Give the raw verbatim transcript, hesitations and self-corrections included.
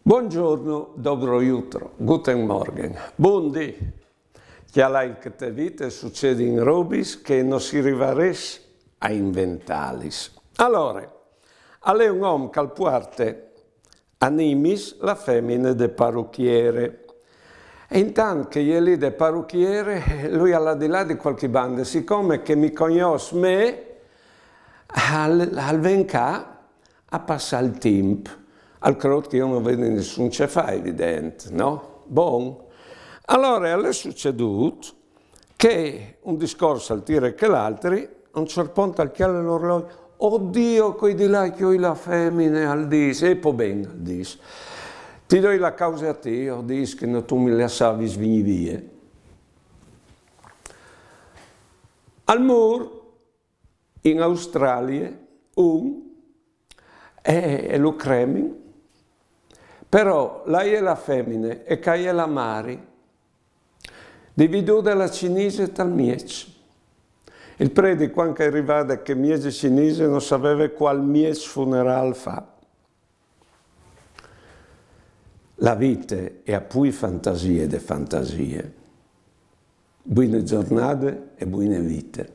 Buongiorno, dobro jutro, guten Morgen, bundì. Cjalait che te vite sucedin robis che no si rivarès a inventalis. Alore, al è un om che al puarte a Nimis la femine de paruchiere. E intant che e je li de paruchiere, lui al à di lâ di cualchi bande, sicome che mi cognòs me, al, al ven ca a passâ il timp. Al crôt che jo no vedi nissun ce fâ, evident, no? Bon. Alore, al è sucedût che un discors al tire chel altri, a un ciert pont al cjale l'orloi: «O Diu, che o ai di lâ a cjoi la femine», al dîs, «e po ben», al dîs, «ti doi la cause a ti», al dîs, «che no tu mi lassavis vignî vie.» Al mûr in Australie un e, e lu cremin, però là e je la femine e ca e je la mari, dividude la cinise tal mieç. Il predi, cuant che al è rivade chê mieze cinise, no saveve cuâl mieç funerâl fâ. La vite e à plui fantasie de fantasie. Buine zornade e buine vite.